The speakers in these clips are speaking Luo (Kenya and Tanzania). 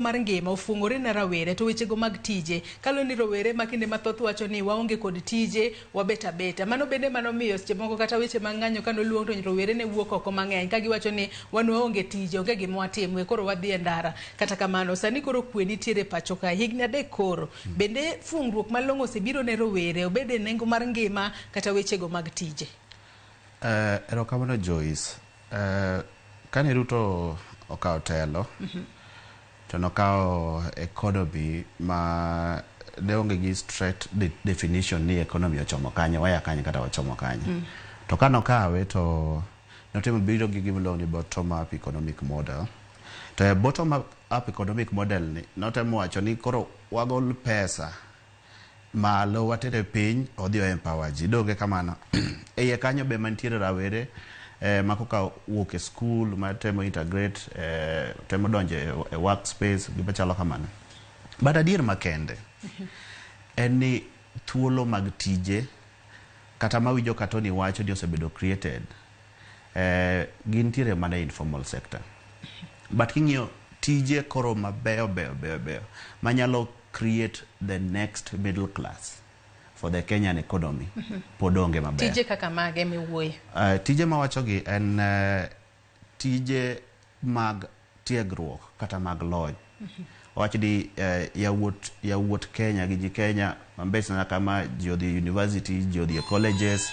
Mar ngima ofuong'ore ne rawere to wechego mag tije kaluwore ni rowere ma kinde mathoth wacho ni waonge kod tije wabet abeta. Mano bende manomiyo seche moko kata weche mag ng'anyo kane oluong to rowere ne wuok oko mang'eny ka giwacho ni wan waonge tije onge gima watim we koro wadhi e ndara. Kata kamano sani koro kwe nitiere pacho kae higni 3 koro bende fuong'ruok malong'o osebiro ne rowere obed e nengo mar ngima kata wechego mag tije. Erokamano Joyce. Kane Ruto okawo telo to nokawo economy ma ne onge gi straight definition ni economy ochomo kanye, waya kanye kata wachomo kanye. To kanokawe to notemo biro gi gima iluongo ni bottom up economic model. To e bottom up economic model ni notemo wacho ni koro wagol pesa malo watere piny odhi o empower ji. Donge kamano? E iye kanyo be mantiere rawere ma koka wuok e school matemo integrate temo donjo e work space gima chalo kamano. But adier makende en ni thuolo mag tije kata mawinjo ka Tony wacho ni osebedo created gintiere mana e informal sector. But king'iyo tije koro mabeyo beyo beyo beyo manyalo create the next middle class for the Kenyan economy pod onge maber. Tije kaka mage miwuoye? Tije mawachogi en tije mag tiegruok kata mag lony. Wach ni yawuot Kenya gi ji Kenya mambesna kama ji odhi university, ji odhi e colleges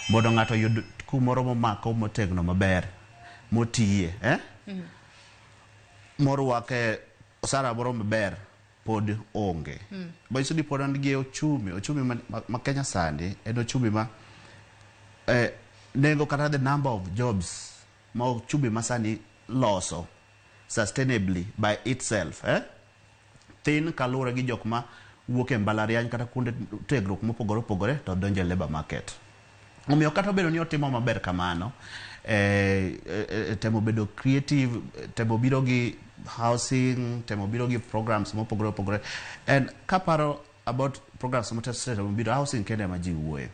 mondo ng'ato oyud kumoro momako motegno maber motiye morwake osara moro maber pod onge. Manyiso ni pod wan gi ochumi ma Kenya sani en ochumi ma nengo kata the number of jobs ma ochumi ma sani loso sustainably by itself thin kaluwore gi jok ma wuok e mbalariany kata kuonde tiegruok mopogore opogore to donjo e labour market. Omiyo kata obedo ni otimo maber kamano temo bedo creative, temo biro gi housing, temo biro gi programs mopogore opogore. And kaparo about programs mosetemo biro, housing kende ema ji wuoye.